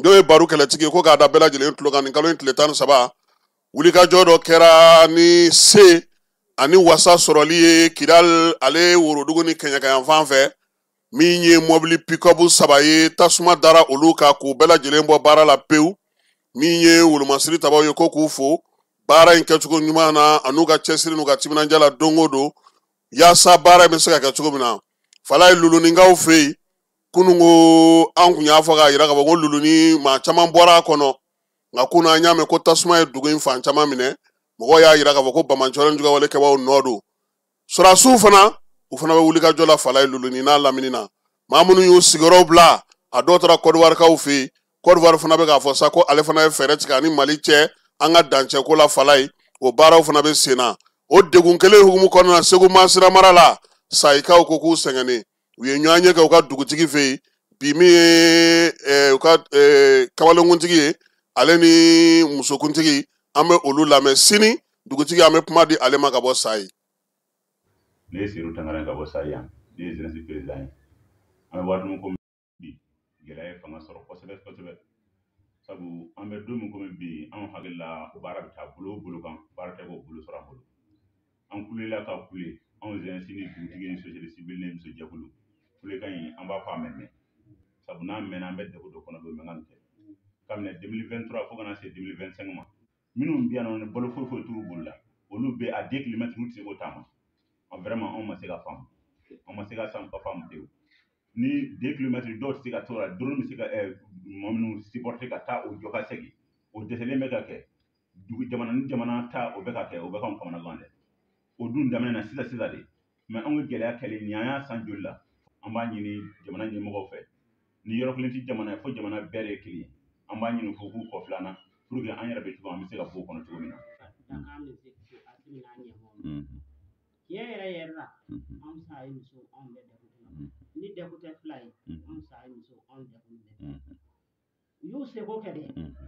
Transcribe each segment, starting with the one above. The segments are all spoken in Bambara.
N'o ye baro kɛlɛtigi ye, ko k'a da bɛɛ lajɛlen tulo kan, nin kalo in tile 13, wulikajɔ dɔ kɛra ni se ani wasa sɔrɔli ye Kidal ale worodugu ni kɛɲɛkayanfan fɛ. Min ye mɔbili pick-up 3 ye, tasuma dara olu kan k'u bɛɛ lajɛlen bɔ baara la pewu. Min ye wolomasiri tabaw ye, ko k'u fo baara in kɛcogo ɲuman na an'u ka cɛsiri n'u ka timinandiya la don o don, yaasa baara in bɛ se ka kɛ cogo min na. Falaye Luluninkaw fɛ yen, kununko an kun y'a fɔ k'a yira k'a fɔ ko Luluni maa caman bɔra a kɔnɔ, nka kunun an y'a mɛn ko tasuma ye dugu in fan caman minɛ. Mɔgɔw y'a yira k'a fɔ ko banbaanciwale ni juguyawale kɛbaaw nɔ don. Sɔrɔdasiw fana, u fana bɛ wulikajɔ la Falaye Luluni n'a lamini na. Maa minnu y'u sigiyɔrɔw bila, a dɔw taara Kɔdiwarikaw fɛ yen. Kɔdiwari fana bɛ k'a fɔ sa ko ale fana ye fɛɛrɛ tigɛ ani Mali cɛ an ka dancɛko la Falaye, o baaraw fana bɛ sen na. O degun kelen hukumu kɔnɔna na, Segu Masira mara la, Sayikaw ko k'u sɛgɛnnen. U ye ɲɔgɔn ye kɛ u ka dugutigi fɛ yen bi, min ye u ka kamalenkuntigi ye, ale ni musokuntigi, an bɛ olu lamɛn sini. Dugutigi, an bɛ kuma di ale ma ka bɔ Sayi. Ne ye Seydou Tangara ka bɔ Sayi yan, ne ye jeunesse président ye. An bɛ waati min komi bi, gɛlɛya ye fanga sɔrɔ kosɛbɛ kosɛbɛ, sabu an bɛ don min komi bi, anw hakili la baara bɛ taa bolo o bolo kan, baara tɛ k'o bolo sɔrɔ an bolo. An kulela ka kule, anw jeunesse ni dugutigi ni société civile ni musojɛkulu, kulekan in an b'a fɔ a mɛn mɛn, sabu n'a mɛnna an bɛ degun dɔ kɔnɔ don mɛn kan kɛ. Kabini 2023 fo ka na se 2025 ma, minnu bɛ yan nɔ ni balo foyi foyi t'u bolo la, olu bɛ a 2 kilomɛtiri u tɛ se k'o taama. Vraiment anw ma se ka faamu, anw ma se ka san ka faamu pewu. Ni 2 kilomɛtiri dɔw tɛ se ka t'o la, drone bɛ se ka mɔgɔ minnu supporter ka taa o jɔ ka segin, o dɛsɛlen bɛ ka kɛ. Dugu jamana ni jamana ta o bɛ ka kɛ, o bɛ k'anw kamanagan dɛ. O dun daminɛna sisan sisan de, mais anw ka gɛlɛya kɛlen nin, an y'a san joli la. An b'a ɲini jamana ɲɛmɔgɔw fɛ, ni yɔrɔ kelen tɛ jamana ye, fo jamana bɛɛ de ye kelen ye. An b'a ɲini fo k'u kɔ filanan pour que an yɛrɛ bɛ cogo, an bɛ se ka bɔ o kɔnɔ cogo min na. Tiɲɛ yɛrɛ yɛrɛ la, anw Sayi muso, anw bɛ degun kɔnɔ. Ni degun tɛ fila ye, anw Sayi muso, anw degun bɛ. U y'u seko kɛ dɛ,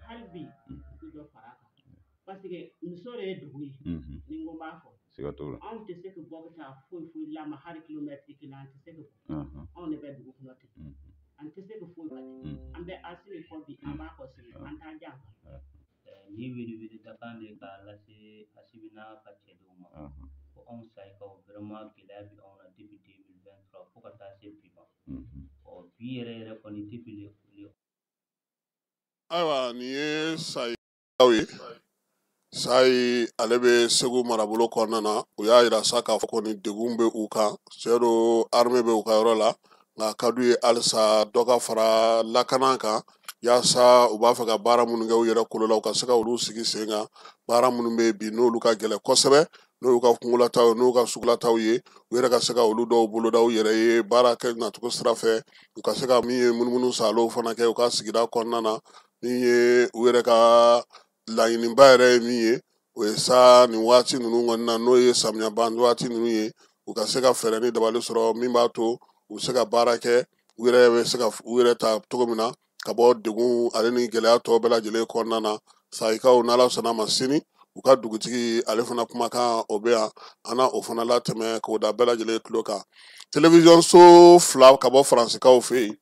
hali bi u bɛ dɔ fara a kan, parce que muso de ye dugu ye. Ni n ko n b'a fɔ, siga t'o la, anw tɛ se ka bɔ ka taa foyi foyi lamɔ, hali kilomɛtiri kelen an tɛ se ka bɔ. Anw de bɛ dugu kɔnɔ ten, an tɛ se ka foyi kɛ. An bɛ Asimi kɔ bi, an b'a kɔ sini, an t'a janfa. Ni wele wele dakan de k'a lase Asimi n'a ka cɛdenw ma, ko anw Sayikaw vraiment gɛlɛya bɛ anw na depuis 2023 fo ka taa se bi ma. Ɔ bi yɛrɛ yɛrɛ kɔni depuis le Ayiwa, nin ye Sayikaw ye. Sayi ale bɛ Segu marabolo kɔnɔna na. U y'a yira sa k'a fɔ ko ni degun bɛ u kan, cɛ don armée bɛ u ka yɔrɔ la, nka a ka d'u ye halisa dɔ ka fara lakana kan, yaasa u b'a fɛ ka baara minnu kɛ u yɛrɛ kolo la, u ka se ka olu sigi sen kan. Baara minnu bɛ yen bi, n'olu ka gɛlɛn kosɛbɛ, n'o y'u ka kungolataw ye, n'u ka sugulataw ye, u yɛrɛ ka se ka olu dɔw boloda u yɛrɛ ye baara kɛ nacogo sira fɛ, u ka se ka min ye munumunu salow fana kɛ u ka sigida kɔnɔna na. Min ye u yɛrɛ ka laɲiniba yɛrɛ ye min ye, o ye sa nin waati ninnu kɔni na, n'o ye samiya ban waati ninnu ye, u ka se ka fɛɛrɛ ni dabali sɔrɔ min b'a to u bɛ se ka baara kɛ, u yɛrɛ bɛ se ka u yɛrɛ ta cogo min na ka bɔ degun ale ni gɛlɛya tɔ bɛɛ lajɛlen kɔnɔna na. Sayikaw, n'Ala sɔnna ma, sini u ka dugutigi ale fana kumakan o bɛ yan, an na o fana latɛmɛ k'o da bɛɛ lajɛlen tulo kan. Télévision so 2 ka bɔ Faransikaw fɛ yen,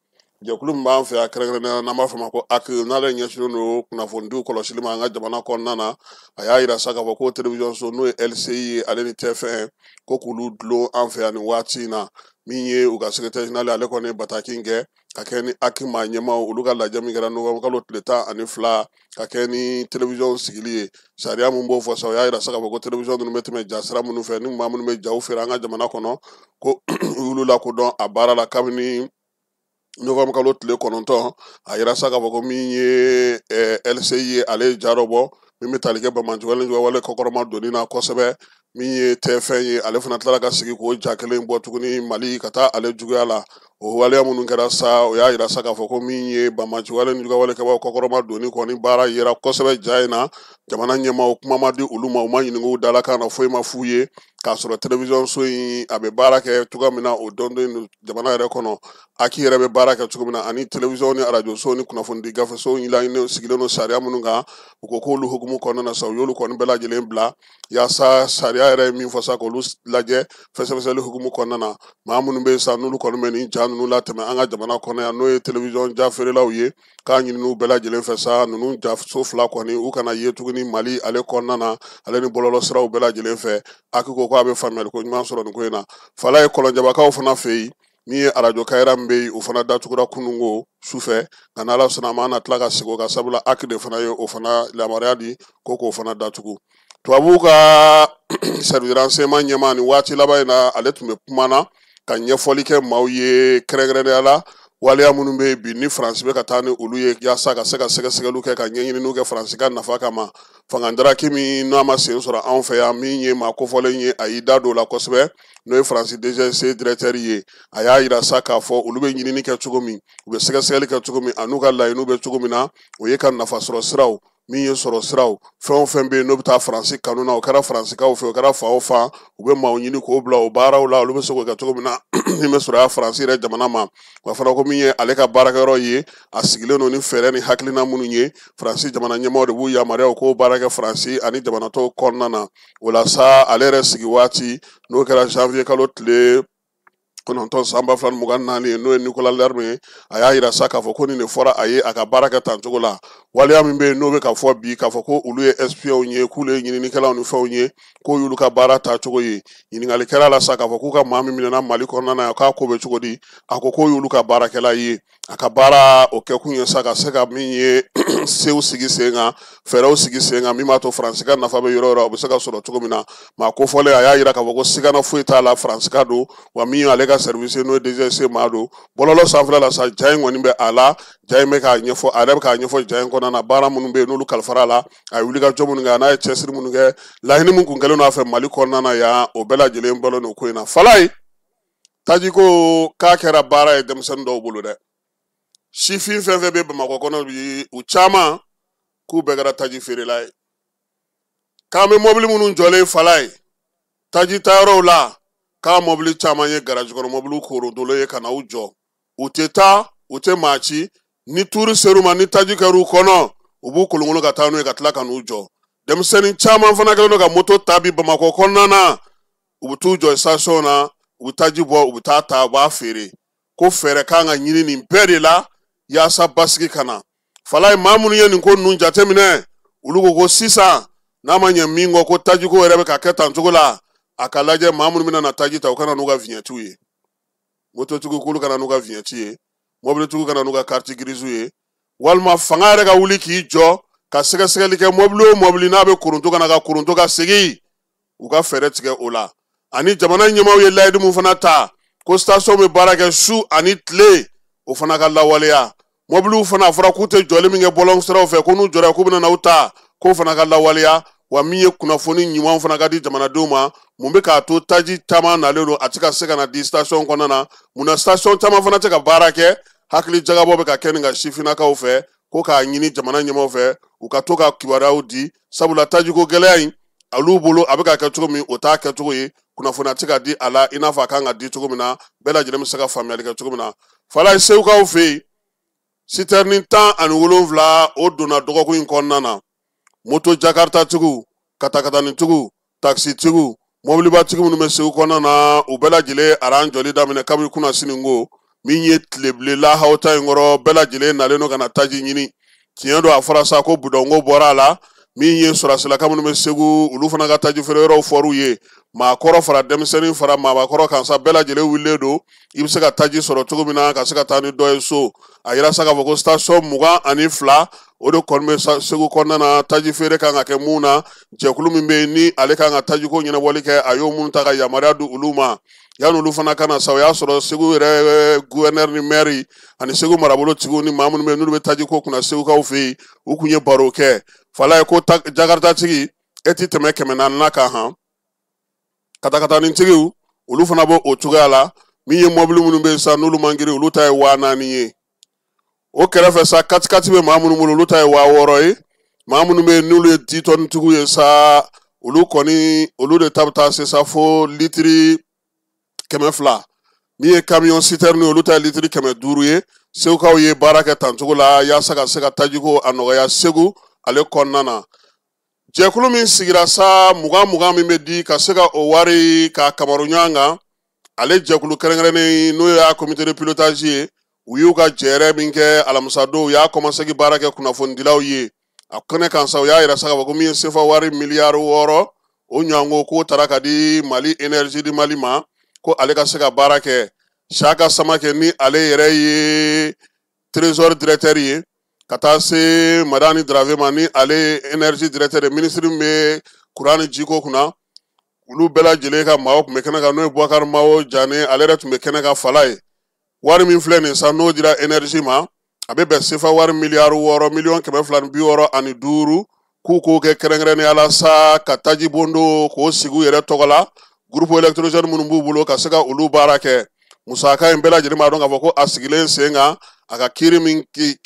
jɛkulu min b'an fɛ yan kɛrɛnkɛrɛnnenya la, n'an b'a fɔ a ma ko ACRE, n'ale ɲɛsinnen don kunnafonidiw kɔlɔsili ma an ka jamana kɔnɔna na, a y'a yira sa k'a fɔ ko télévision so n'o ye LCI ye, ale ni TF1, ko k'olu dulon an fɛ yan nin waati in na. Min ye u ka secrétaire général, ale kɔni ye bataki in kɛ ka kɛ ni ACRE maa ɲɛmaaw olu ka lajɛ min kɛra novembre kalo tile 12, ka kɛ ni télévision sigili ye. Sariya mun b'o fɔ sa, o y'a yira sa k'a fɔ ko télévision ninnu bɛ tɛmɛ jasira minnu fɛ, ni maa minnu bɛ jaw feere an ka jamana kɔnɔ, ko u y'olu lakodɔn a baara la kabini novembre kalo tile 9. A yira sa k'a fɔ ko min ye LCI ye, ale ye ja dɔ bɔ min bɛ tali kɛ banbaanciwale ni wale kɔkɔrɔma donni na kosɛbɛ. Min ye TF1 ye, ale fana tilala ka sigi k'o ja kelen bɔ tuguni Mali ka taa ale juguya la. O waleya minnu kɛra sa, o y'a yira sa k'a fɔ ko min ye banbaanciwale ni juguya wale kɛbagaw kɔkɔrɔma donni kɔni baara yera kosɛbɛ ja in na. Jamana ɲɛmaaw kuma ma di olu ma, u ma ɲininka u dalakan na, foyi ma f'u ye, k'a sɔrɔ télévision so in a bɛ baara kɛ cogoya min na, o dɔn jamana yɛrɛ kɔnɔ. ACRE yɛrɛ bɛ baara kɛ cogo min na, ani télévision ni arajo so ni kunnafonidi gafe so laɲini sigilen don sariya minnu kan, u ko k'olu hukumu kɔnɔna na sa, u y'olu kɔni bɛɛ lajɛlen bila yaasa sariya sariya yɛrɛ ye min fɔ sa k'olu lajɛ fɛsɛfɛsɛli hukumu kɔnɔna na. Maa minnu bɛ yen sa n'olu kɔni bɛ nin ja ninnu latɛmɛ an ka jamana kɔnɔ yan, n'o ye telewisɔn ja feerelaw ye, k'a ɲini u bɛɛ lajɛlen fɛ sa ninnu jaso fila kɔni u kana ye tuguni Mali ale kɔnɔna na, ale ni bɔlɔlɔ siraw bɛɛ lajɛlen fɛ. HAC ko k'a bɛ faamuyali ko ɲuman sɔrɔ nin ko in na. Falaye Kɔlɔnjabakaw fana fɛ yen, min ye arajo Kayira min bɛ yen, o fana datugura kununko su fɛ, nka n'Ala sɔnna a ma, an na tila ka segin o kan, sabula HAC de fana ye o fana yamaruya di ko k'o fana datugu. Tubabuw ka service renseignement ɲɛmaa nin waati laban in na, ale tun bɛ kuma na ka ɲɛfɔli kɛ maaw ye kɛrɛnkɛrɛnnenya la waleya minnu bɛ yen bi ni Faransi bɛ ka taa ni olu ye yaasa ka se ka sɛgɛsɛgɛliw kɛ ka ɲɛɲininiw kɛ Faransi ka nafa kama. Fanga daraki min n'a ma sen sɔrɔ anw fɛ yan, min ye maa kofɔlen ye, a y'i da don o la kosɛbɛ, n'o ye Faransi DGSE directeur ye. A y'a yira sa k'a fɔ olu bɛ ɲinini kɛ cogo min, u bɛ sɛgɛsɛgɛli kɛ cogo min, an'u ka laɲiniw bɛ cogo min na, o ye ka nafa sɔrɔ siraw min ye sɔrɔ siraw fɛn o fɛn bɛ yen n'o bɛ taa Faransi kanu na, o kɛra Faransikaw fɛ, o kɛra fan o fan, u bɛ maaw ɲini k'o bila o baaraw la, olu bɛ se k'o kɛ cogo min na min bɛ sɔrɔ Faransi yɛrɛ jamana ma. Wa fana ko min ye ale ka baarakɛyɔrɔ ye, a sigilen don ni fɛɛrɛ ni hakilina minnu ye, Faransi jamana ɲɛmaaw de b'u yamaruya u k'o baara kɛ Faransi ani jamana tɔw kɔnɔna na. O la sa ale yɛrɛ sigi waati n'o kɛra janvier kalo tile 9 san 2024, n'o ye Nicolas Lerme ye, a y'a yira sa k'a fɔ ko nin de fɔra a ye a ka baara kɛ tan cogo la. Waleya min bɛ yen n'o bɛ ka fɔ bi k'a fɔ ko olu ye espions ye, k'olu ye ɲininikɛlaw ni fɛnw ye, k'o y'olu ka baara taacogo ye. Ɲininkali kɛra la sa k'a fɔ k'u ka maa min minɛna Mali kɔnɔna na, k'a ko bɛ cogo di? A ko k'o y'olu ka baarakɛla ye, a ka baara o kɛkun ye sa ka se ka min ye sew sigi sen kan, fɛɛrɛw sigi sen kan min b'a to Faransi ka nafa bɛ yɔrɔ o yɔrɔ, o bɛ se ka sɔrɔ cogo min na. Maa kofɔlen a y'a yira k'a fɔ ko sigana foyi t'a la, Faransi ka don, wa min y'ale ka service n'o ye DGSE maa don. Bɔlɔlɔ sanfɛla la sa, ja in kɔni bɛ a la, ja in bɛ k'a ɲɛfɔ, a yɛrɛ bɛ k'a ɲɛfɔ ja in kɔnɔna na, baara minnu bɛ yen n'olu kalifara a la, a ye wulikajɔ minnu kɛ, a n'a ye cɛsiri minnu kɛ, laɲini min kun kɛlen don a fɛ Mali kɔnɔna na yan, o bɛɛ lajɛlen bɔlen don ko in na. Falaye, tajiko k'a kɛra baara ye denmisɛnnin dɔw bolo dɛ. Sifin fɛn fɛn bɛ Bamakɔ kɔnɔ bi, u caman k'u bɛɛ kɛra taji feerela ye. K'an bɛ mɔbili minnu jɔlen Falaye taji tayɔrɔw la, k'a mɔbili caman ye garaji kɔnɔ mɔbiliw korontolo ye ka na u jɔ, u tɛ taa, u tɛ maa ci, ni tuuru ser'u ma, ni taji kɛr'u kɔnɔ, u b'u kolonkolon ka taa n'u ye ka tila ka n'u jɔ. Denmisɛnnin caman fana kɛlen don ka moto ta bi Bamakɔ kɔnɔna na, u bɛ t'u jɔ station na, u bɛ taji bɔ, u bɛ taa ta, u b'a feere. Ko fɛɛrɛ kan ka ɲini nin bɛɛ de la yaasa basigi ka na. Falaye, maa minnu ye nin ko ninnu jateminɛ, olu ko ko sisan n'a ma ɲɛ min kɔ, ko tajiko yɛrɛ bɛ ka kɛ tan cogo la, a ka lajɛ maa minnu bɛna na taji ta, u kana n'u ka vignette ye, mototigiw k'olu kana n'u ka vignette ye, mɔbilitigiw kana n'u ka carte grise ye, walima fanga yɛrɛ ka wuli k'i jɔ ka sɛgɛsɛgɛli kɛ mɔbili o mɔbili n'a bɛ koronto ka na ka koronto ka segin, u ka fɛɛrɛ tigɛ o la. Ani jamana ɲɛmaaw ye layidu min fana ta ko station bɛ baara kɛ su ani tile, o fana ka lawaleya. Mɔbiliw fana a fɔra k'u tɛ jɔli min kɛ bɔlɔn siraw fɛ, ko n'u jɔra k'u bɛna n'aw ta, k'o fana ka lawaleya. Wa min ye kunnafoni ɲuman fana ka di jamanadenw ma, mun bɛ k'a to taji caman nalen don, a tɛ ka se ka na di station kɔnɔna na, munna station caman fana tɛ ka baara kɛ? Hakili jagabɔ bɛ ka kɛ nin ka sifinnakaw fɛ, ko k'a ɲini jamana ɲɛmaaw fɛ u ka to ka kibaruyaw di, sabula tajiko gɛlɛya in olu bolo a bɛ ka kɛ cogo min, o t'a kɛcogo ye, kunnafoniya tɛ ka di a la i n'a fɔ a kan ka di cogo min na, bɛɛ lajɛlen bɛ se ka faamuyali kɛ cogo min na. Falaye, Segukaw fɛ yen, sitɛrini 17 o donna dɔgɔkun in kɔnɔna na. Moto jakartatigiw, katakatanitigiw, takisitigiw, mɔbilibatigi minnu bɛ Segu kɔnɔna na, u bɛɛ lajɛlen aran jɔli daminɛ kabini kunasini ko min ye tilebile lahawta in kɔrɔ, bɛɛ lajɛlen nalen don ka na taji ɲini. Tiɲɛ don, a fɔra sa ko budɔnko bɔra a la, min ye sɔrɔsilaka minnu bɛ Segu, olu fana ka taji feere yɔrɔw fɔr'u ye, maakɔrɔ fara denmisɛnnin fara maabakɔrɔ kan sa, bɛɛ lajɛlen wulilen don i bɛ se ka taji sɔrɔ cogo min na ka se ka taa ni dɔ ye so. A yira sa k'a fɔ ko station 22 o de kɔni bɛ Segu kɔnɔna na, taji feere kan ka kɛ mun na, jɛkulu min bɛ yen ni ale kan ka tajiko ɲɛnabɔli kɛ, a y'o minnu ta ka yamaruya di olu ma. Yanni olu fana ka na sa, o y'a sɔrɔ Segu yɛrɛ gouverneur ni maire ani Segu marabolo tigiw ni maa minnu bɛ yen n'olu bɛ tajiko kunna Segukaw fɛ yen, u kun ye baro kɛ. Falaye ko jakartatigi e ti tɛmɛ 400 kan han, katakatanitigiw olu fana b'o o cogoya la. Min ye mɔbili minnu bɛ yen sa n'olu man girin, olu ta ye 4000 ye. O kɛrɛfɛ sa, katikati bɛ maa minnu bolo, olu ta ye 6000 ye. Maa minnu bɛ yen n'olu ye 10 tɔnitigiw ye sa, olu kɔni olu de ta bɛ taa se sa fo litiri 200. Min ye camion citerne, olu ta ye litiri 500 ye. Segukaw ye baara kɛ tan cogo la yaasa ka se ka tajiko a nɔgɔya Segu ale kɔnɔna na. Jɛkulu min sigira sa 20 min bɛ di ka se ka o wari ka kamaru ɲɔgɔn kan, ale jɛkulu kɛrɛnkɛrɛnnen n'o y'a comité de pilotage ye, u y'u ka jɛrɛ min kɛ alamisadon, u y'a kɔmasegin baara kɛ kunnafonidilaw ye. A kɛnɛ kan sa, u y'a yira sa k'a fɔ ko min ye sefa wari miliyari 6 o ɲɔgɔnko k'o taara ka di Mali énergie di Mali ma, ko ale ka se ka baara kɛ. Siyaka Samakɛ ni ale yɛrɛ ye trésor directeur ye, ka taa se Madani Drave ma ni ale ye énergie directeur ye, ministre min bɛ courant ni jiko kunna, olu bɛɛ lajɛlen ka maaw tun bɛ kɛnɛ kan, n'o ye Boubacar Mao Jane, ale yɛrɛ tun bɛ kɛnɛ kan fala ye. Wari min filɛ nin sa, n'o dira énergie ma, a bɛ bɛn sefa wari miliyari 6 265 miliyɔn, k'u k'o kɛ kɛrɛnkɛrɛnnenya la sa ka taji bondo k'o sigi u yɛrɛ tɔgɔ la, groupe électrogène minnu b'u bolo ka se ka olu baara kɛ. Musaka in bɛɛ lajɛlen b'a dɔn k'a fɔ ko a sigilen sen kan, a ka kiiri min ki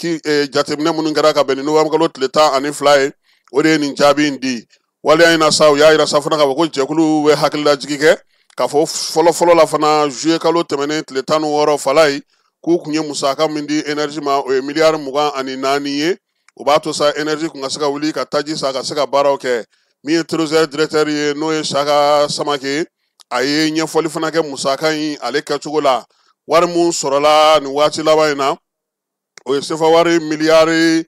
jateminɛ minnu kɛra ka bɛn ni novembre kalo tile 12 ye, o de ye nin jaabi in di. Waleya in na sa, u y'a yira sa fana k'a fɔ ko jɛkulu bɛ hakililajigi kɛ k'a fɔ fɔlɔ fɔlɔ la fana, juillet kalo tɛmɛnen tile 16 fala ye, k'u kun ye musaka min di énergie ma, o ye miliyari 24 ye. O b'a to sa énergie kun ka se ka wuli ka taji san ka se ka baaraw kɛ. Min ye trésor directeur ye, n'o ye Siyaka Samake ye, a ye ɲɛfɔli fana kɛ musaka in ale kɛcogo la. Wari mun sɔrɔla nin waati laban in na, o ye sefa wari miliyari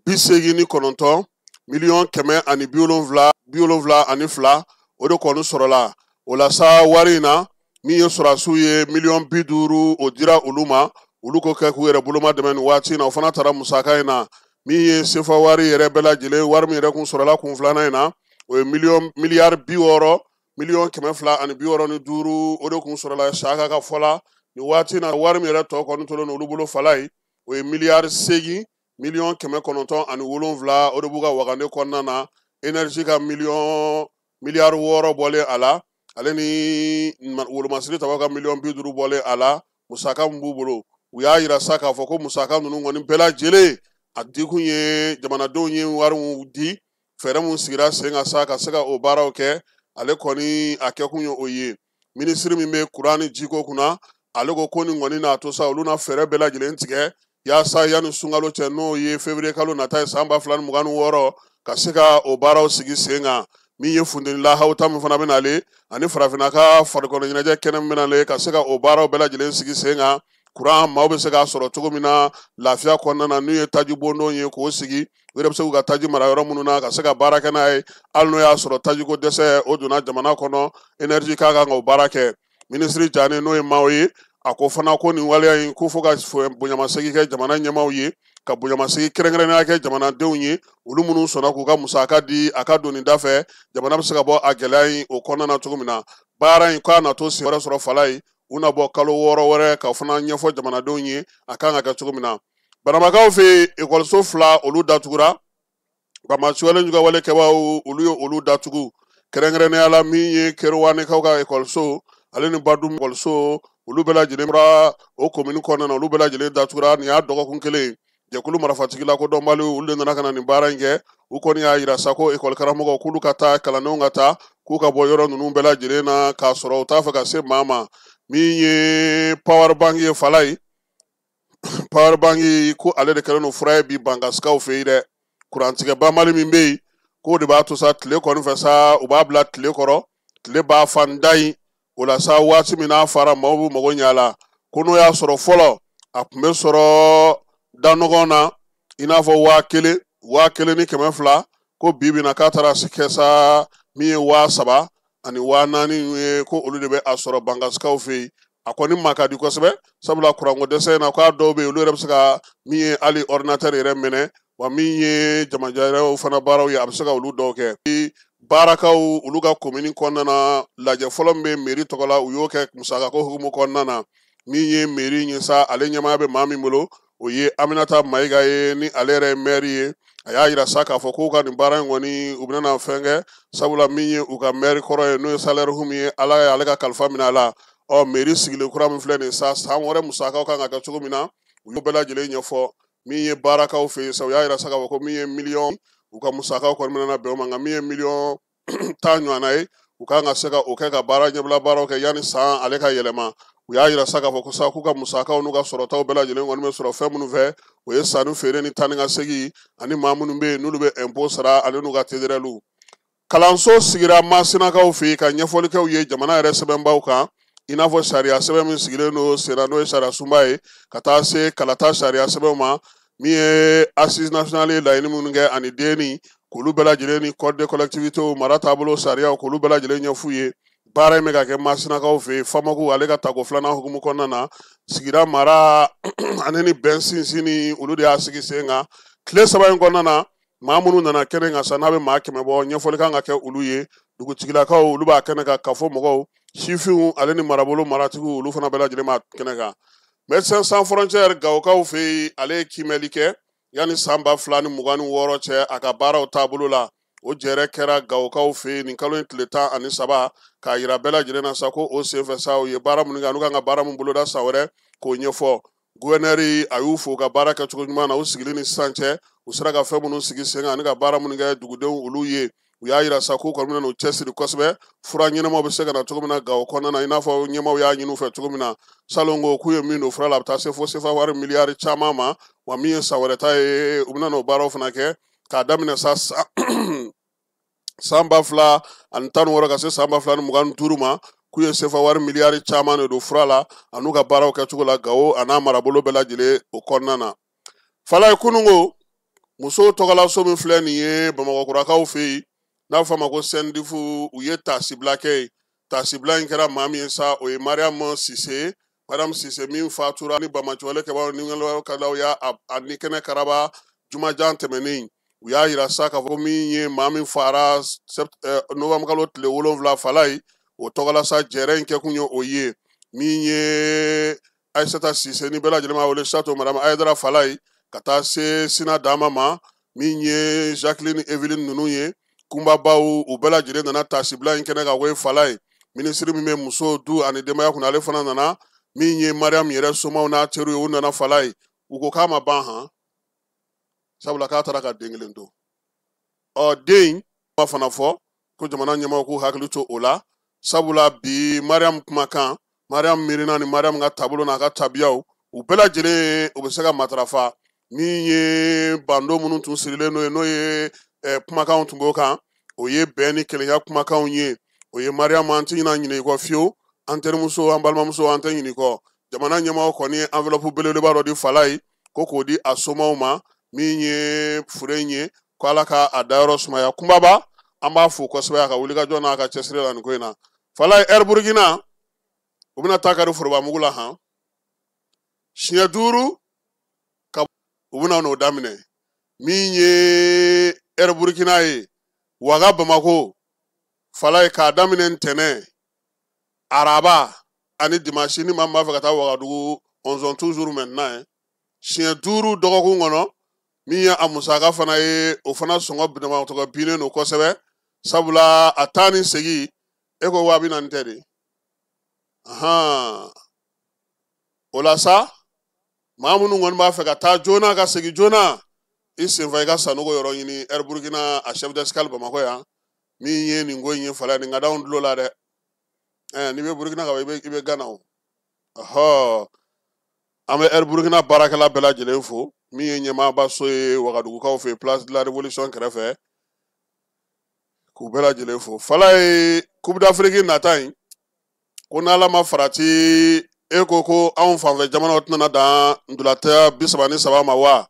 89 miliyɔn 172, o de kɔni sɔrɔla. O la sa, wari in na, min ye sɔrɔdasiw ye, miliyɔn 50, o dira olu ma, olu ko kɛ k'u yɛrɛ boloma dɛmɛ nin waati in na, o fana taara musaka in na. Min ye sefa wari yɛrɛ bɛɛ lajɛlen, wari min yɛrɛ kun sɔrɔla kun filanan in na, o ye miliyɔn miliyari 60 miliyɔn 265, o de kun sɔrɔla Siyaka ka fɔ la nin waati in na. Wari min yɛrɛ tɔ kɔni tolen olu bolo fala ye, o ye miliyari 8 miliyɔn 907, o de b'u ka wagande kɔnɔna na. Énergie ka miliyɔn miliyari 6 bɔlen a la, ale ni wolomasiri tabaw ka miliyɔn 50 bɔlen a la. Musaka min b'u bolo, u y'a yira sa k'a fɔ ko musaka ninnu kɔni bɛɛ lajɛlen a dikun ye jamanadenw ye wari mun di, fɛɛrɛ mun sigira sen kan sa ka se ka o baaraw kɛ, ale kɔni a kɛkun ye o ye. Minisiri min bɛ kuran ni jiko kunna, ale ko ko nin kɔni n'a to sa, olu na fɛɛrɛ bɛɛ lajɛlen tigɛ yaasa yanni sunkalo cɛ, n'o ye février kalo nata ye san 2026, ka se ka o baaraw sigi sen kan. Min ye funteni lahaw ta min fana bɛ nalen, ani farafinna ka farikolo ɲɛnajɛ kɛnɛ min bɛ nalen, ka se ka o baaraw bɛɛ lajɛlen sigi sen kan, kuran maaw bɛ se k'a sɔrɔ cogo min na lafiya kɔnɔna na, n'u ye taji bondon ye k'o sigi, u yɛrɛ bɛ se k'u ka taji mara yɔrɔ minnu na ka se ka baara kɛ n'a ye, hali n'o y'a sɔrɔ tajiko dɛsɛ o donna jamana kɔnɔ, énergie k'a kan k'o baara kɛ. Minisiri Jane, n'o ye maaw ye, a ko fana ko nin waleya in ko fo ka bonyamasegin kɛ jamana ɲɛmaaw ye, ka bonyamasegin kɛrɛnkɛrɛnnenya kɛ jamanadenw ye, olu minnu sɔnna k'u ka musaka di a ka doni da fɛ, jamana bɛ se ka bɔ a gɛlɛya in o kɔnɔna na cogo min na. Baara in k'a na to sen wɛrɛ sɔrɔ fala ye, u na bɔ kalo 6 wɛrɛ ka fana ɲɛfɔ jamanadenw ye a kan ka kɛ cogo min na. Banamakaw fɛ yen, ekɔliso 2 olu datugura. Banbaanciwale juguwale kɛbaaw, olu ye olu datugu, kɛrɛnkɛrɛnnenya la min ye Kerewanekaw ka ekɔliso, ale ni Badum ekɔliso, olu bɛɛ lajɛlen bɔra o komini kɔnɔna na, olu bɛɛ lajɛlen datugura. Nin y'a dɔgɔkun kelen. Jɛkulu marifatigi lakodɔnbaliw, olu de nana ka na nin baara in kɛ. U kɔni y'a yira sa ko ekɔli karamɔgɔw k'olu ka taa, kalandenw ka taa, k'u ka bɔ yɔrɔ ninnu bɛɛ lajɛlen na, k'a sɔrɔ u t'a fɛ ka se maa ma. Min ye power bank ye fala ye, power bank ko ale de kɛlen don fura ye bi Bankasikaw fɛ yen dɛ. Kurantigɛ banbali min bɛ yen, k'o de b'a to sa tile kɔni fɛ sa, u b'a bila tile kɔrɔ, tile b'a fan da yen. O la sa, waati min n'a fara, maaw b'u mago ɲɛ a la. Ko n'o y'a sɔrɔ fɔlɔ a tun bɛ sɔrɔ da nɔgɔn na, i n'a fɔ 1000, 1200, ko bi bi na k'a taara kɛ sa min ye 3000 ani 4000 ye, ko olu de bɛ a sɔrɔ Bankasikaw fɛ yen. A kɔni ma ka di kosɛbɛ, sabula kuranko dɛsɛ in na, k'a dɔw bɛ yen, olu yɛrɛ bɛ se ka min ye hali ordinateur yɛrɛ minɛ, wa min ye jamajɛrɛw fana baaraw ye, a bɛ se ka olu dɔw kɛ. Baarakaw olu ka komini kɔnɔna na, lajɛ fɔlɔ min bɛ mairie tɔgɔ la, u y'o kɛ musakako hukumu kɔnɔna na. Min ye mairie ye sa, ale ɲɛmaaya bɛ maa min bolo, o ye Aminata Mayiga ye, ni ale yɛrɛ ye maire ye. A y'a yira sa k'a fɔ k'u ka nin baara in kɔni, u bɛna fɛn kɛ, sabula min ye u ka maire kɔrɔ ye, n'o ye salaire min ye, Ala ye ale ka kalifa minɛ a la. Ɔ mairie sigilen kura min filɛ nin sa, san wɛrɛ musakaw kan ka kɛ cogo min na, u y'o bɛɛ lajɛlen ɲɛfɔ. Min ye baarakaw fɛ yen sa, u y'a yira sa k'a fɔ ko min ye miliyɔn, u ka musakaw kɔni bɛna bɛn o ma, nka min ye miliyɔn 10 ɲɔgɔnna ye, u kan ka se ka o kɛ ka baara ɲɛbila baaraw kɛ yanni san ale ka yɛlɛma. U y'a yira sa k'a fɔ ko sa k'u ka musakaw n'u ka sɔrɔtaw bɛɛ lajɛlen kɔni bɛ sɔrɔ fɛn minnu fɛ, o ye sanni feere ni taa ni ka segin, ani maa minnu bɛ yen n'olu bɛ impôt sara, ale n'u ka TDR. Kalanso sigira Masinakaw fɛ yen ka ɲɛfɔli kɛ u ye jamana yɛrɛ sɛbɛnbaw kan, i n'a fɔ sariya sɛbɛn min sigilen don senna n'o ye sariya sunba ye, ka taa se kalata sariya sɛbɛnw ma, min ye assise nationale ye laɲini minnu kɛ ani DNI, k'olu bɛɛ lajɛlen ni code de collectivités mara taabolo sariyaw k'olu bɛɛ lajɛlen ɲɛf'u ye. Baara in bɛ ka kɛ Masinakaw fɛ yen Famaku ale ka tako filanan hukumu kɔnɔna na, sigida mara ani ni bɛn sinsinni olu de y'a sigi sen kan. Tile 3 in kɔnɔna na, maa minnu nana kɛnɛ kan sa n'a bɛ maa 100 bɔ, ɲɛfɔli kan ka kɛ olu ye. Dugutigilakaw olu b'a kɛnɛ kan, kafo mɔgɔw, sifinw ale ni marabolo maratigiw olu fana bɛɛ lajɛlen b'a kɛnɛ kan. Médecins Sans Frontières Gawokaw fɛ yen, ale ye kiimɛli kɛ yanni san 2026 cɛ a ka baaraw taabolo la. O jɛrɛ kɛra Gawokaw fɛ yen nin kalo in tile 13, k'a yira bɛɛ lajɛlen na sa ko o senfɛ sa u ye baara minnu kɛ, n'u kan ka baara min boloda san wɛrɛ k'o ɲɛfɔ. Gouverneur a y'u fo ka baara kɛcogo ɲuman na u sigili ni sisan cɛ, u sera ka fɛn minnu sigi sen kan ani ka baara minnu kɛ dugudenw olu ye. U y'a yira sa k'u kɔni bɛna n'u cɛsiri kosɛbɛ, fura ɲɛnamaw bɛ se ka na cogo min na Gawo kɔnɔna na, i n'a fɔ ɲɛmaaw y'a ɲini u fɛ cogo min na. Salon ko k'u ye min don fura la, a bɛ taa se fo sefa wari miliyari caman ma, wa min ye san wɛrɛ ta ye, u bɛna n'o baaraw fana kɛ k'a daminɛ sa san 2016 ka se san 2025 ma, k'u ye sefa wari miliyari caman de don fura la an'u ka baaraw kɛcogo la Gawo a n'a marabolo bɛɛ lajɛlen o kɔnɔna na. Falaye kununko musow tɔgɔlaso min filɛ nin ye Bamakɔkurakaw fɛ yen, n'a fɔ a ma ko SYNDIF, u ye taasibila kɛ yen. Taasibila in kɛra maa min ye sa, o ye Mariam Sise. Mariam Sise min fatura ni bamaciwale kɛbaaw ni kalaw y'a a ni kɛnɛ karaba jumajan tɛmɛnen. U y'a yira sa k'a fɔ min ye maa min fara novembre kalo tile 7 Falaye, o tɔgɔla sa jɛrɛ in kɛkun ye o ye. Min ye Aïssata Sise ni bɛɛ lajɛlen b'a wele Sato Madame Ayidara Falaye, ka taa se Sina Dama ma, min ye Jacqueline Evelyne ninnu ye, kunbabaw u bɛɛ lajɛlen nana taasibila in kɛnɛ kan ko ye Falaye. Minisiri min bɛ muso du ani denbaya kunna, ale fana nana. Min ye Mariam yɛrɛ somaw n'a teriw ye, u nana Falaye. U ko k'a ma ban han, sabula k'a taara ka den kelen to. Ɔ den in fana fɔ ko jamana ɲɛmaaw k'u hakili to o la, sabula bi Mariam kumakan, Mariam miirina ni Mariam ka taabolo n'a ka tabiyaw, u bɛɛ lajɛlen u bɛ se ka matarafa. Min ye bando minnu tun sirilen n'o ye, n'o ye kumakanw tun b'o kan, o ye bɛn ni kelenya kumakanw ye. O ye Mariam, an tɛ ɲinɛ ɲinɛ i kɔ fiyewu, an terimuso, an balimamuso, an tɛ ɲinɛ i kɔ. Jamana ɲɛmaaw kɔni ye enveloppe belebeleba dɔ di Falaye ko k'o di a somaw ma, min ye fure in ye, ko Ala ka a dayɔrɔ sumaya. Kunbaba, an b'a fo kosɛbɛ a ka wulikajɔ n'a ka cɛsiri la nin ko in na. Falaye, Air Burkina u bɛna taa kari forobamugu la han, siɲɛ 5 ka u bɛna n'o daminɛ. Min ye Air Burkina ye Waga Bamako, Falaye k'a daminɛ ntɛnɛn, araba ani dimanche, ni maa min b'a fɛ ka taa Wagadugu, on toujours maintenant siɲɛ 5 dɔgɔkun kɔnɔ. Min ye a musaka fana ye, o fana sɔngɔ damatɔgɔ binnen don kosɛbɛ, sabula a taa ni segin e ko 40,000 tɛ de. O la sa maa minnu kɔni b'a fɛ ka taa joona ka segin joona, i senfa i ka Sanogo yɔrɔ ɲini Air Burkina a chef d'escale Bamakɔ yan. Min ye nin ko in ye Falaye, nin ka d'anw tulo la dɛ. N'i bɛ Burkina ka ban, i bɛ Gana o. An bɛ Air Burkina baarakɛla bɛɛ lajɛlen fo. Min ye ɲɛmaaba so ye Wagadugukaw fɛ place de la Révolution kɛrɛfɛ, k'u bɛɛ lajɛlen fo. Falaye, Coupe d'Afrique nata in, ko n'Ala ma farati, e ko ko anw fanfɛ jamanaw tɛna dan ntolantan 33 ma wa?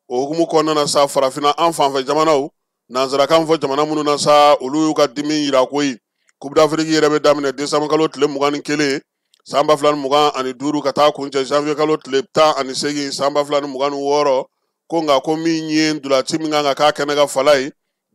O hukumu kɔnɔna na sa, farafinna an fanfɛ jamanaw, nanzarakan fɔ jamana minnu na sa, olu y'u ka dimi yira koyi. Coupe d'Afrique yɛrɛ bɛ daminɛ décembre kalo tile 21 san 2025 ka taa kuncɛ janvier kalo tile 18 san 2026. Ko nka ko min ye ntolanci min kan ka k'a kɛnɛ ka Falaye,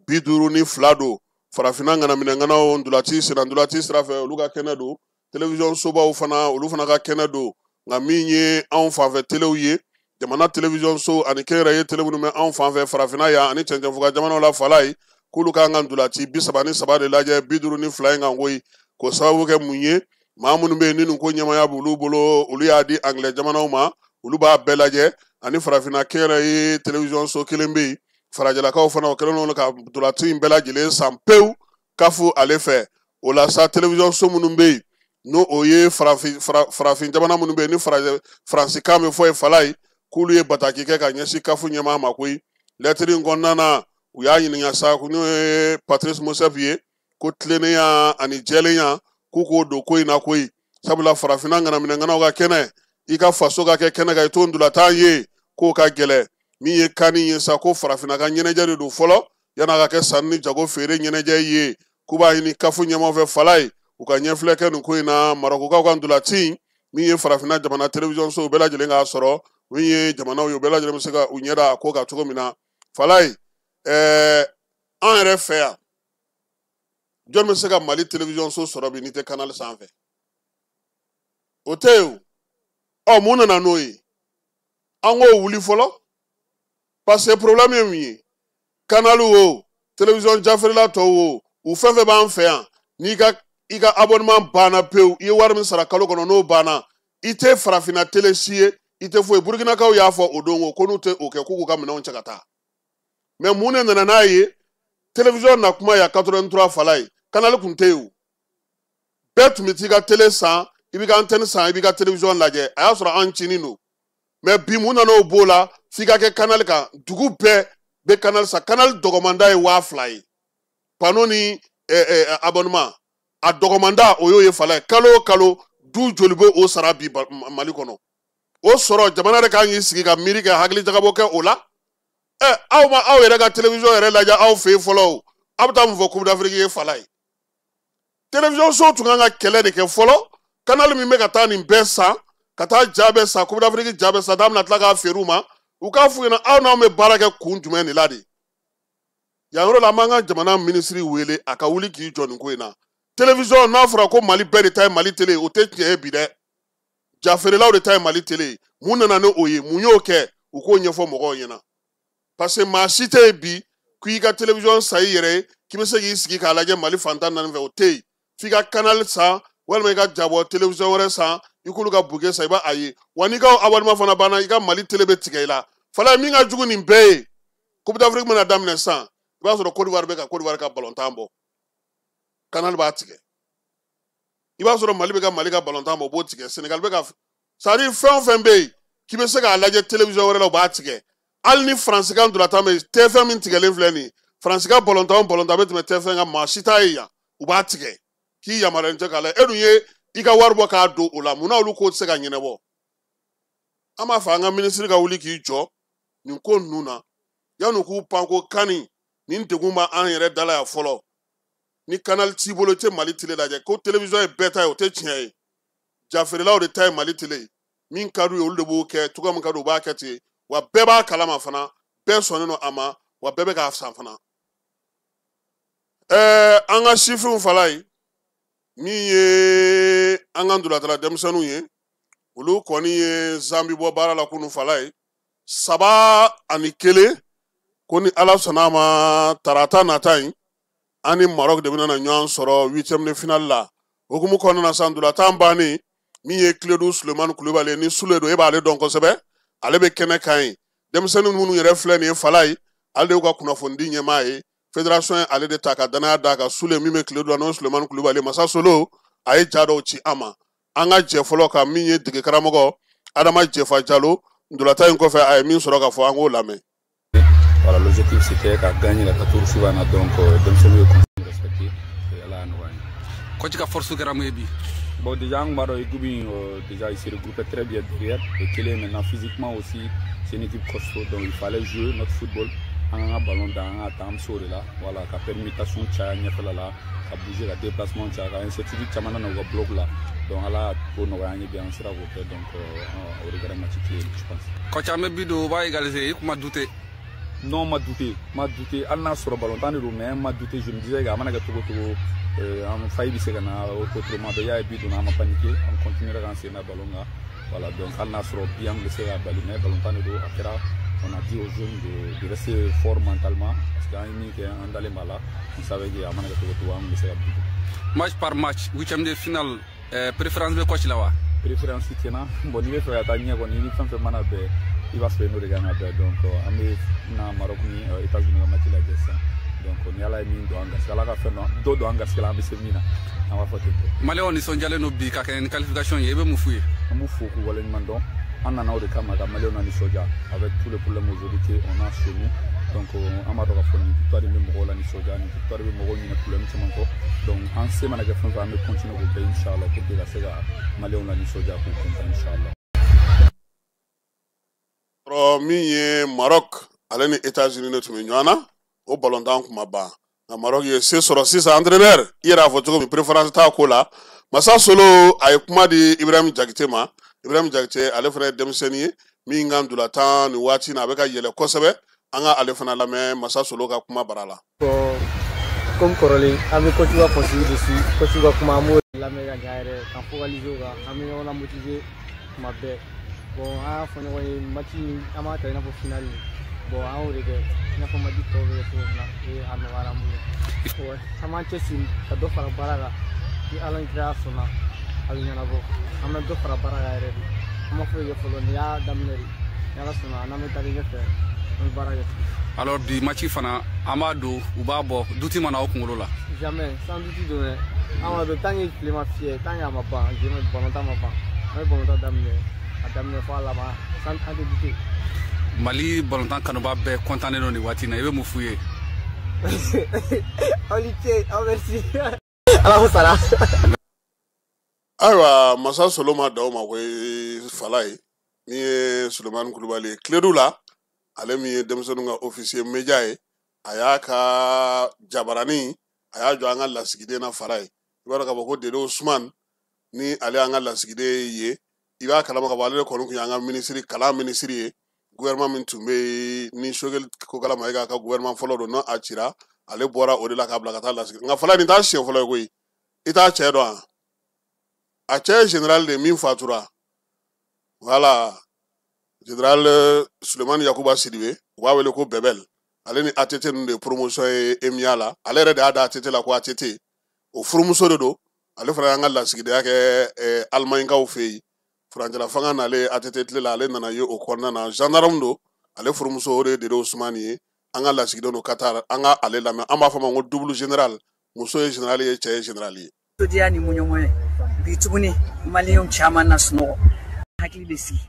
52 don. Farafinna ŋanaminɛŋanaw ntolanci senna ntolanci sira fɛ, olu ka kɛnɛ don. Télévision sobaw fana, olu fana ka kɛnɛ don. Nka min ye anw fanfɛ telew ye, jamana télévision so ani kɛnyɛrɛye tele minnu bɛ anw fanfɛ farafinna yan ani cɛncɛnfuga jamanaw la Falaye, k'olu k'an ka ntolanci 33 de lajɛ 52 in kan koyi. K'o sababu kɛ mun ye, maa minnu bɛ yen ni nin ko ɲɛmaaya b'olu bolo, olu y'a di angilɛ jamanaw ma, olu b'a bɛɛ lajɛ. Ani farafinna kɛnyɛrɛye télévision so kelen bɛ yen, farajɛlakaw fana o kɛlen don ka ntolanci in bɛɛ lajɛlen san pewu kafu ale fɛ. O la sa, télévision so minnu bɛ yen n'o o ye farafin jamana minnu bɛ yen ni faransikan bɛ fɔ ye Falaye, k'olu ye bataki kɛ ka ɲɛsin kafu ɲɛmaa ma koyi. Lɛtiri in kɔnɔna na, U y'a ɲininka sa ko n'o ye Patrice Motsepe ye, ko tilennenya ani jɛlenya k'u k'o don ko in na koyi, sabula farafinna ŋanaminɛŋanaw ka kɛnɛ, i ka faso ka kɛ kɛnɛ kan i t'o ntolatan ye k'o ka gɛlɛn. Min ye CAN ye sa, ko farafinna ka ɲɛnajɛ de don fɔlɔ yan'a ka kɛ sanni ni jago feere ɲɛnajɛ ye. K'u b'a ɲini CAF ɲɛmaaw fɛ Falaye, u ka ɲɛfilɛ kɛ nin ko in na. Marɔkukaw ka ntolati min ye farafinna jamana télévision so bɛɛ lajɛlen k'a sɔrɔ, min ye jamanaw ye, u bɛɛ lajɛlen bɛ se ka u ɲɛ da a ko kan cogo min na. Falaye, an yɛrɛ fɛ yan, jɔn bɛ se ka Mali télévision so sɔrɔ bi n'i tɛ canal sanfɛ? O tɛ yen o. Ɔ, mun nana n'o ye? An k'o wuli fɔlɔ, parce que problème ye mun ye? Canal o, télévision jafeerela tɔw o, u fɛn fɛn b'an fɛ yan, n'i ka i ka abonnement banna pewu, i ye wari min sara kalo kɔnɔ n'o banna, i tɛ farafinna télé si ye, i tɛ foyi. Burkinakaw y'a fɔ o don ko n'u tɛ o kɛ, k'u k'u ka minɛnw cɛ ka taa. Mais mun de nana n'a ye? Télévision na kuma ya 83 Falaye, canal kun tɛ yen o. Bɛɛ tun bɛ t'i ka télé san, i b'i ka antenne san, i b'i ka télévision lajɛ. A y'a sɔrɔ an cinin don. Mais bi mun nana o b'o la? F'i ka kɛ canal kan. Dugu bɛɛ bɛ canal san. Canal dɔgɔmanda ye 2000 ye, panneau ni abonnement a dɔgɔmanda o y'o ye Falaye. Kalo o kalo, du joli bɛ o sara bi Mali kɔnɔ? O sɔrɔ jamana yɛrɛ kan k'i sigi ka miiri kɛ, hakili jagabɔ kɛ o la. Aw ma aw yɛrɛ ka télévision yɛrɛ lajɛ aw fɛ yen fɔlɔ o, aw bɛ taa mun fɔ Coupe d'Afrique ye Falaye? Télévision so tun kan ka kɛlɛ de kɛ fɔlɔ. Canal min bɛ ka taa nin bɛɛ san, ka taa ja bɛɛ san, Coupe d'Afrique ja bɛɛ san, n'a bɛna tila k'a feere u ma, u k'a f'u ɲɛna aw n'anw bɛ baara kɛ kun jumɛn de la de? Yan yɔrɔ la, an b'an ka jamana minisiri wele a ka wuli k'i jɔ nin ko in na. Télévision, n'a fɔra ko Mali bɛɛ de ta ye Mali télé, o tɛ tiɲɛ ye bi dɛ. Jafeerelaw de ta ye Mali télé ye. Mun nana ni o ye? Mun y'o kɛ? U k'o ɲɛfɔ mɔgɔw ɲɛna, parce que maa si tɛ yen bi k'i ka télévision san i yɛrɛ ye k'i bɛ se k'i sigi k'a lajɛ Mali fantan naani fɛ, o tɛ yen. F'i ka canal san walima i ka jabɔ télévision wɛrɛ san, i k'olu ka bouquet san, i b'a ye. Wa n'i ka abonnement fana banna, i ka Mali télé bɛ tigɛ i la. Falaye, min ka jugu nin bɛɛ ye, Coupe d'Afrique mana daminɛ sisan, i b'a sɔrɔ Côte d'Ivoire bɛ ka Côte d'Ivoire ka balontan bɔ, canal b'a tigɛ. I b'a sɔrɔ Mali bɛ ka Mali ka balontan bɔ, o b'o tigɛ. Sénégal bɛ ka, c'est à dire fɛn o fɛn bɛ yen k'i bɛ se k'a lajɛ télévision wɛrɛ la, o b'a tigɛ. Hali ni Faransi ka ntolantan bɛ yen, TF1 min tigɛlen filɛ nin ye, Faransi ka balontan o balontan bɛ tɛmɛ TF1 kan, maa si t'a ye yan, u b'a tigɛ k'i yamaruyalen tɛ k'a lajɛ. E dun ye i ka wari bɔ k'a don o la, munna olu ko tɛ se ka ɲɛnabɔ? An b'a fɔ an ka minisiri ka wuli k'i jɔ nin ko ninnu na yanni k'u pan ko kani nin degun b'an yɛrɛ da la yan fɔlɔ. Ni canal t'i bolo, i tɛ Mali télé lajɛ. Ko télévision ye bɛɛ ta ye, o tɛ tiɲɛ ye. Jafeerelaw de ta ye Mali télé ye. Min ka d'u ye, olu de b'o kɛ cogoya min ka d'u, u b'a kɛ ten. Wa bɛɛ b'a kalama fana, bɛɛ sɔnnen don a ma, wa bɛɛ bɛ k'a san fana. An ka sifinw Falaye, min ye an ka ntolatala denmisɛnninw ye, olu kɔni ye Zambi bɔ baara la kunun Falaye, 3-1. Ko ni Ala sɔnna a ma, tarata nata in, an ni Maroc de bɛna na ɲɔgɔn sɔrɔ huitième de finale la. Hokumu kɔnɔna na, san ntolantan bannen, min ye Kiledu Sulemani Kulubali ni Sule don, e b'ale dɔn kosɛbɛ, ale bɛ kɛnɛ kan yen. Denmisɛnnin minnu yɛrɛ filɛ nin ye Falaye, ale de y'u ka kunnafonidi ɲɛmaa ye. Fédération ye ale de ta ka danaya d'a kan. Sule min bɛ Kiledu la, n'o ye Sulemani Kulubali Masa Solo, a ye ja dɔw ci an ma. An ka jɛ fɔlɔ ka min ye dege karamɔgɔ Adama Jɛfa Jalo, ntolantan in kɔfɛ a ye min sɔrɔ ka fɔ, an k'o lamɛn. Voilà, l'objectif c'était qu'à gagner la tour suivante, donc denmisɛnninw ye consigne respecté et Ala y'a nɔgɔya an ye. Coach ka force kɛra mun ye bi? Bon, déjà, an b'a dɔn équipe in, déjà il se regroupait très bien derrière et kelen maintenant physiquement aussi, c'est une équipe costaud, donc il fallait jouer notre football. An ka ballon dan, an ka taa an bɛ se o de la. Voilà, ka permutation caya ɲɛfɛla la, ka bouger, ka déplacement caya, ka incertitude caman nana u ka bloc la. Donc Ala ko nɔgɔya an ye bi, an sera k'o kɛ, donc o de kɛra match clé, je pense. Coach, an bɛ bi don, o b'a égaliser, i kun ma douter? Non, ma douté, ma douté. Hali n'a sɔrɔ ballon tan de don, mais ma douté. Je me disais a mana kɛ cogo cogo, an faille bɛ se ka na autrement. Bɛɛ y'a ye bi donna, an ma paniquer, an continuera k'an sen da ballon kan. Voilà, donc hali n'a sɔrɔ bi an tun bɛ se k'a bali, mais ballon tan de don, a kɛra. On a dit aux jeunes de rester fort mentalement parce que an ye min kɛ, an dalen b'a la. On savait que a mana kɛ cogo cogo, an tun bɛ se ka bi. Match par match, huitième de finale, préférence bɛ coach la wa? Préférence tɛ n na. Bon, n'i bɛ fɛ ka taa ɲɛ kɔni, ni fɛn fɛn mana bɛn, i b'a sɔrɔ n'o de kan ka bɛn. Donc an bɛ na Maroc ni États-Unis ka match lajɛ sisan. Donc ni Ala ye min don an garisɛgɛ, Ala ka fɛn dɔ don an garisɛgɛ la, an bɛ se min na, an b'a fɔ ten tɔ. Maliyɛnw nisɔndiyalen don bi ka kɛ ni qualification ye, i bɛ mun f'u ye? An b'u fo k'u waleɲuman dɔn. An nana o de kama, ka Maliyɛnw na nisɔndiya avec tous les problèmes aujourd'hui qu'on a chez nous. Donc an b'a dɔn k'a fɔ nin victoire in bɛ mɔgɔw la nisɔndiya, nin victoire bɛ mɔgɔw ɲinɛ problème caman kɔ. Donc an se mana kɛ fɛn fɛn, an bɛ continuer k'o kɛ inchallah pour que ka se ka maliyɛnw la nisɔndiya, k'u content inchallah. Min ye Maroc ale ni États-Unis de tun bɛ ɲɔgɔn na, o balontan kun ma ban, nka Maroc ye se sɔrɔ sisan. Entraîneur, i yɛrɛ y'a fɔ cogo min, préférence t'a ko la. Masa Solo a ye kuma di Ibrahim Jakite ma. Ibrahim Jakite, ale fana ye denmisɛnnin ye min ka ntolantan nin waati in na, a bɛ ka yɛlɛ kosɛbɛ. An ka ale fana lamɛn Masa Solo ka kuma bara la. Bon, comme kɔrɔlen, an bɛ coach ka consigne de suit, coach ka kuma, an b'o lamɛn ka ɲa yɛrɛ, ka focaliser o kan. An bɛ ɲɔgɔn la motiver tuma bɛɛ. Bon, an y'a fɔ ɲɔgɔn ye, match in, an b'a ta i n'a fɔ finale. Bon, an y'o de kɛ i n'a fɔ match tɔw bɛ kɛ cogo min na, et a nɔgɔyara an bolo. Ouais, an b'an cɛsiri ka dɔ fara baara kan. Ni Ala ni kira sɔnna, a bɛ ɲɛnabɔ. An bɛ dɔ fara baara kan yɛrɛ de. An ma foyi kɛ fɔlɔ, nin y'a daminɛ de. Ni Ala sɔnna, n'an bɛ taalen ɲɛfɛ, an bɛ baara kɛ tuguni. Alors bi match fana, an b'a don, u b'a bɔ, doute ma na aw kunkolo la? Jamais, sans doute don dɛ. An b'a dɔn, tant que tile ma fiyɛ, tant que a ma ban, balontan ma ban, an bɛ balontan daminɛ, a daminɛ fɔ a laban, sans an tɛ douter. Mali balontan kanuba bɛɛ kɔntannen don nin waati in na, i bɛ mun f'u ye? Aw ni ce, aw merci. Ala k'o sara. Ayiwa, Masa Solo ma dan o ma koyi. Fala ye min ye Sulemani Kulubali ye Kiledu la, ale min ye denmisɛnninw ka officier média ye, a y'a ka jabaranin, a y'a jɔ an ka lasigiden na. Fala ye, i b'a dɔn k'a fɔ ko Dede Usman ni ale y'an ka lasigiden ye, i b'a kalama k'a fɔ ale de kɔni tun y'an ka minisiri, kalan minisiri ye, gouvernement min tun bɛ yen ni Choguel Kokala Mayiga ka gouvernement fɔlɔ don, n'o a cira, ale bɔra o de la k'a bila ka taa lasigi. Nka Fala, nin t'a siɲɛ fɔlɔ ye koyi. I t'a cɛ dɔn wa? A cɛ ye général de min fatura, voilà, général Sulemani Yakuba Sidibe, u b'a wele ko Bɛbɛl. Ale ni ATT ninnu de ye promotion ye EMIA la. Ale yɛrɛ de y'a da ATT la ko ATT. O furumuso de don. Ale fana y'an ka lasigidenya kɛ Alimaɲikaw fɛ yen furancɛla fanga nalen ATT tile la. Ale nana ye o kɔnɔna na, gendarme don. Ale furumuso, o de ye Dede Usumani ye, an ka lasigiden don Qatar. An ka ale lamɛn. An b'a fɔ a ma ko double général, muso ye général ye, cɛ ye général ye. Nisɔndiya ni muɲɔgɔn ye bi tuguni, maliyɛnw caman na sunɔgɔ, hakili bɛ sigi,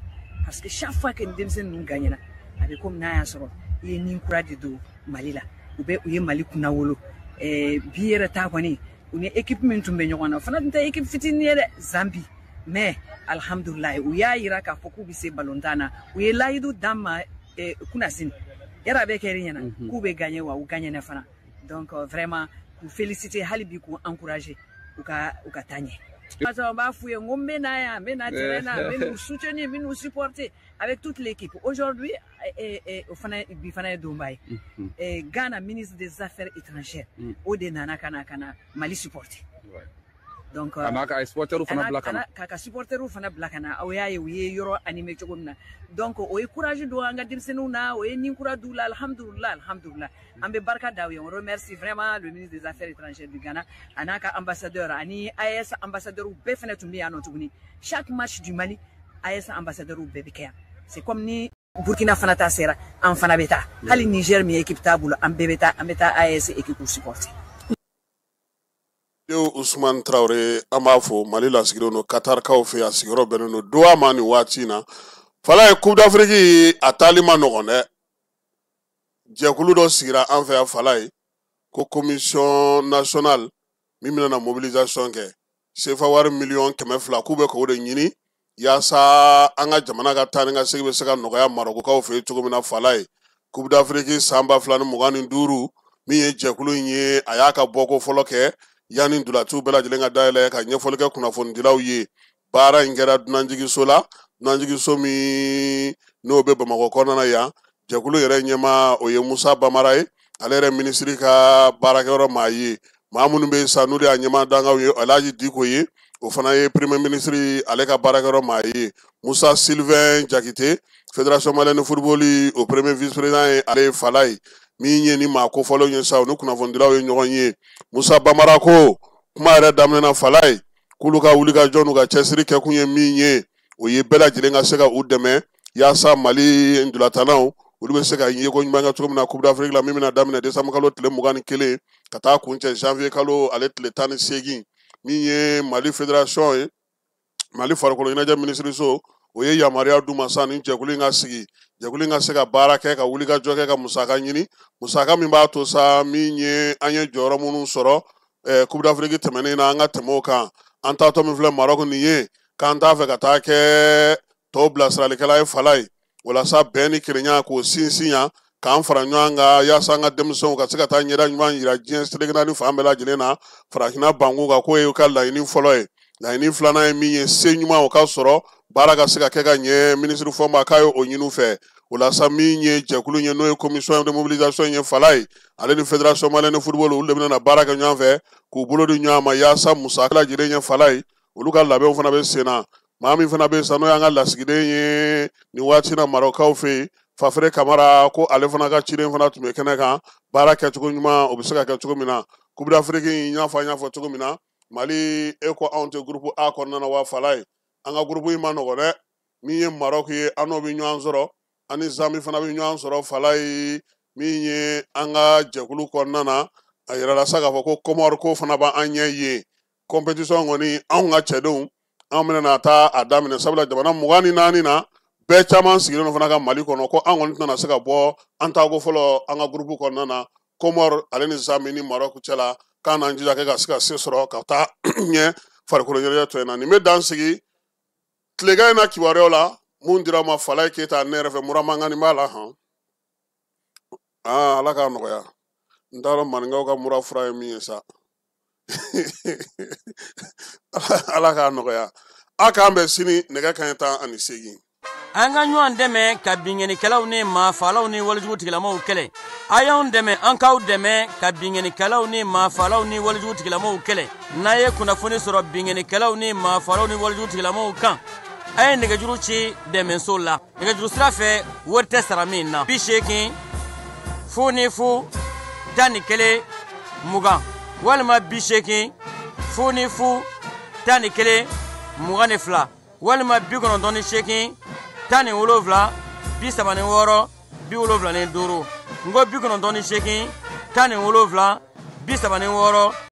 parce que chaque fois que ni denmisɛnnin ninnu gagnera, a bɛ komi n'a y'a sɔrɔ i ye nin kura de don Mali la, u bɛ u ye Mali kunna wolo. Bi yɛrɛ ta kɔni, u ni équipe min tun bɛ ɲɔgɔn na, o fana tun tɛ équipe fitinin ye dɛ, Zambi. Mais alhamdulilayi, u y'a yira k'a fɔ k'u bɛ se balontan na. U ye layidu d'an ma kunasini yɛrɛ, a bɛ kɛ ɲɛna k'u bɛ gagner wa, u gagner fana. Donc vraiment, k'u féliciter hali bi, k'u encourager u ka taa ɲɛ. Parce que n b'a f'u ye n ko n bɛ na yan, n bɛ na terrain na, n bɛ n'u soutenir, n bɛ n'u supporter avec toute l'équipe. Aujourd'hui, o fana, bi fana ye donba ye. Ghana ministre des Affaires étrangères, o de nana ka na Mali supporter. Donc a n'a ka supporteriw fana bila ka na. K'a ka supporteriw fana bila ka na. Aw y'a ye u ye yɔrɔ animé cogo min na. Donc o ye courage don an ka denmisɛnninw na, o ye nin kura d'u la. Alhamdulillah, alhamdulillah, an bɛ barika da u ye. On remercie vraiment le ministre des Affaires étrangères du Ghana, a n'a ka ambassadeur ani AES ambassadeur bɛɛ fana tun bɛ yan nɔ tuguni. Chaque match du Mali, AES ambassadeur bɛɛ bɛ kɛ yan. C'est comme ni Burkina fana ta sera, an fana bɛ taa. Hali Niger min équipe t'a bolo, an bɛɛ bɛ taa, an bɛ taa AES équipe supporter. Usman Traore, an b'a fɔ, Mali lasigilen don Katarkaw fɛ yen, a sigiyɔrɔ bɛnnen don Doha ma nin waati in na. Fala ye, Coupe d'Afrique a taali ma nɔgɔn dɛ. Jɛkulu dɔ sigira an fɛ yan, Fala ye, ko commission nationale min bɛna na mobilisation kɛ, sefa wari 200 miliyɔn k'u bɛ k'o de ɲini yaasa an ka jamana ka taa ni ka segin bɛ se ka nɔgɔya Marɔkukaw fɛ yen cogo min na. Fala ye, Coupe d'Afrique san 2025, min ye jɛkulu in ye, a y'a ka bɔko fɔlɔ kɛ yanni ntolaciw bɛɛ lajɛlen ka dayɛlɛ ka ɲɛfɔli kɛ kunnafonidilaw ye. Baara in kɛra dunanjiginso la, dunanjiginso min n'o bɛ Bamakɔ kɔnɔna na yan. Jɛkulu yɛrɛ ɲɛmaa, o ye Musa Bamara ye, ale yɛrɛ minisiri ka baarakɛyɔrɔ maa ye. Maa minnu bɛ yen sa, n'olu y'a ɲɛmaa dangaw ye, Alhaji Diko ye, o fana ye premier ministre ale ka baarakɛyɔrɔ maa ye. Musa Sylvain Jakite, Fédération malienne de football, o premier vice président ye ale ye. Fala ye, min ye ni maa kofɔlenw ye sa, u ni kunnafonidilaw ye ɲɔgɔn ye. Musa Bamara ko kuma yɛrɛ daminɛna, Fala ye, k'olu ka wulikajɔ n'u ka cɛsiri kɛkun ye min ye, o ye bɛɛ lajɛlen ka se ka u dɛmɛ yaasa Mali ntolatannaw, olu bɛ se ka yeko ɲuman kɛ cogo min na Coupe d'Afrique la, min bɛna daminɛ décembre kalo tile 21 ka taa kuncɛ janvier kalo ale tile 18. Min ye Mali fédération ye, Mali farikolo ɲɛnajɛ minisiriso, O ye yamaruya d'u ma sa, ni jɛkulu in ka sigi, jɛkulu in ka se ka baara kɛ, ka wuli ka jɔ kɛ, ka musaka ɲini, musaka min b'a to sa min ye an ye jɔyɔrɔ minnu sɔrɔ Coupe d'Afrique tɛmɛnen na, an ka tɛmɛ o kan. An taatɔ min filɛ Maroc nin ye, k'an t'a fɛ ka taa kɛ tɔw bilasiralikɛla ye fala ye. Walasa bɛn ni kelenya k'o sinsin yan, k'an fara ɲɔgɔn kan yaasa an ka denmisɛnw ka se ka taa ɲɛda ɲuman yira diɲɛ seleke naani fan bɛɛ lajɛlen na, farafinna banku kan, k'o ye ka laɲini fɔlɔ ye. Laɲini filanan ye min ye, se ɲuman o ka sɔrɔ, baara ka se ka kɛ ka ɲɛ. Minisiri Fɔnba k'a ye o ɲini u fɛ. O la sa, min ye jɛkulu ye, n'o ye commission de mobilisation ye, fala ye, ale ni Fédération malienne de football, olu de bɛna baara kɛ ɲɔgɔn fɛ, k'u bolo di ɲɔgɔn ma yaasa musaka lajɛlen ye fala ye, olu ka labɛnw fana bɛ sen na. Maa min fana bɛ yen sa, n'o y'an ka lasigiden ye nin waati na Marɔkaw fɛ yen, Fafere Kamara, ko ale fana ka ciden fana tun bɛ kɛnɛ kan. Baara kɛcogo ɲuman, o bɛ se ka kɛ cogo min na Coupe d'Afrique in, y'a fɔ an y'a fɔ cogo min na, Mali e ko anw tɛ groupe A kɔnɔna na wa fala ye. An ka groupe in ma nɔgɔ dɛ. Min ye Maroc ye, an n'o bɛ ɲɔgɔn sɔrɔ, an ni Zambie fana bɛ ɲɔgɔn sɔrɔ fala ye. Min ye an ka jɛkulu kɔnɔna na, a yirala sa k'a fɔ ko Comore ko fana b'an ɲɛ yen. Compétition kɔni, anw ka cɛdenw, an bɛna na taa a daminɛ, sabula jamana 24 na bɛɛ caman sigilen don fana ka Mali kɔnɔ, ko an kɔni tɛna se ka bɔ an taako fɔlɔ an ka groupe kɔnɔna na, Comore ale ni Zambie ni Maroc cɛ la, k'an n'an jija kɛ ka se ka se sɔrɔ ka taa ɲɛ farikolo ɲɛnajɛ tɔ in na. Nin bɛ dan sigi tilegan in na kibaruyaw la mun dira ma Falaye Keyita, ne yɛrɛ fɛ mura mankanni b'a la han. Aa, Ala k'a nɔgɔya. N t'a dɔn maninkaw ka mura fura ye min ye sa. Ala k'a nɔgɔya. A k'an bɛn sini nɛgɛ kanɲɛ 18. An ka ɲɔgɔn dɛmɛ ka binkannikɛlaw ni maafaalaw ni walejugu tigilamaw kɛlɛ. A y'anw dɛmɛ, an k'aw dɛmɛ ka binkannikɛlaw ni maafaalaw ni walejugu tigilamaw kɛlɛ. N'a ye kunnafoni sɔrɔ binkannikɛlaw ni maafaalaw ni walejugu tigilamaw kan, a ye nɛgɛjuru ci dɛmɛso la, nɛgɛjuru sira fɛ, wari tɛ sara min na: 80 0 0 11 20, walima 80 0 0 11 22, walima 98 17 36 75. N ko 98 17 36.